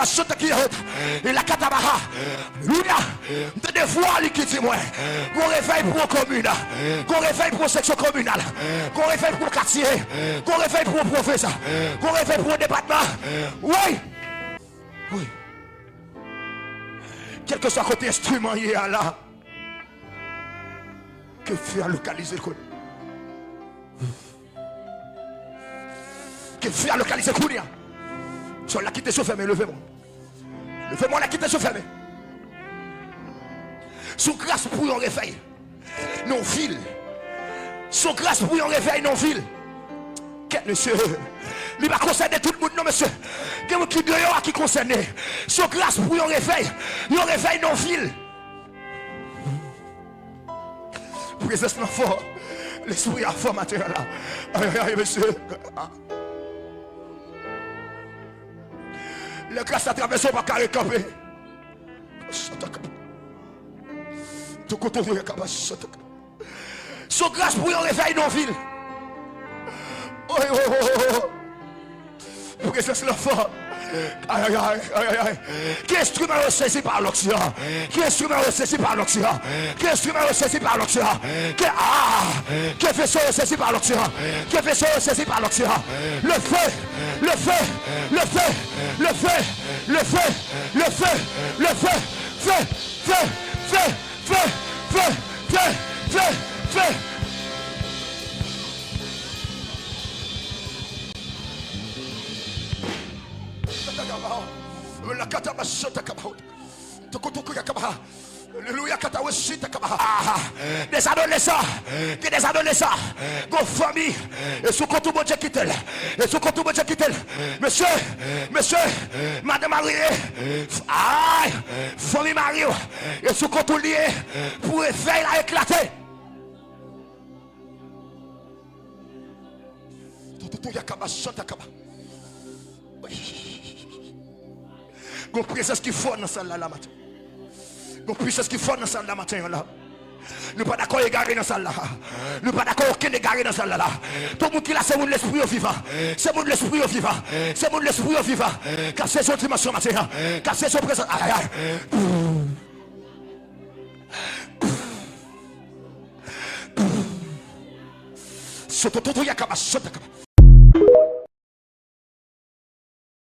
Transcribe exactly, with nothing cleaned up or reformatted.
Santa Kiahot, e la Katabaha. Alelouya. M tande vwa li ki di mwen, gon revèy pou yon komin, gon revèy pou yon seksyon kominal, gon revèy pou yon katye, gon revèy pou yon pwovens, gon revèy pou yon depatman. Wi. Wi. Kèlkeswa kote enstriman ye a la, ke fè a lokalize l kote. Ke fè a lokalize kounye a. Sòl la kite sou fèmen, leve mwen. Leve mwen la kite sou fèmen. Sou gras pou yon revèy nan vil. Sou gras pou yon revèy nan vil. Kèt, mesye. Li pa konsène tout moun, non, mesye. Gen moun ki deyò a ki konsène. Sou gras pou yon revèy. Yon revèy nan vil. Prezans lan fò. Lespri a fò maten an la. Ay, ay, ay, mesye. Lè gras la travèse, w pa ka rekanpe. Sou gras pou yon revèy nan vil. Oy, oy, oy, oy, oy. Prezans lan fò. Ay, ay, ay, ay, ay, ay. Ki enstriman yo sezi pa lòk sa? Ki enstriman yo sezi pa lòk sa? Ki enstriman yo sezi pa lòk sa? Ki, ah, ki veso yo sezi pa lòk sa? Ki veso yo sezi pa lòk sa? Le feu, le feu, le feu, le feu, le feu, le feu, le feu, feu, feu, feu, feu, feu, feu, feu, feu, feu. Alelouya, katawe sita kaba. Ah, des adolesan, gen des adolesan, gon fanmi, e sou kont ou Bondye kite l, e sou kont ou Bondye kite l. Mesye, mesye, madan marye, ay, fanmi mari w, e sou kont ou li ye, pou revèy la eklate. Toutouyakaba, chantakaba. Gon prezans ki fò nan sal la, la maten. Gon pwisans ki fò nan sal la maten an la. Nou pa dakò egare nan sal la. Nou pa dakò okenn egare nan sal la, la. Tout moun ki la, se moun lespri yo vivan. Se moun lespri yo vivan. Se moun lespri yo vivan. K ap sezi yon dimansyon maten an. K ap sezi yon prezans. Ay, ay, ay. Sotototoyakaba, chantakaba.